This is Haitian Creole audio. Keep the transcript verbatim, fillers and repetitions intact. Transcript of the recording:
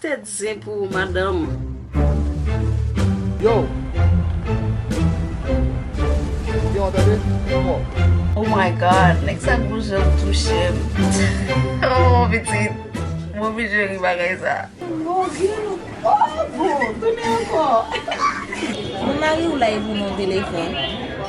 Tèt zen pou ou, madanm. Yo! Yo, tande? Bon. Oh my God, nèg sa gwo jan touche m. Oh, pitit. Mwen oblije ri bagay sa. Mon Dieu, nou. Oh, bon, tounen ankò. Bon, mari w la, e pou nou telefòn.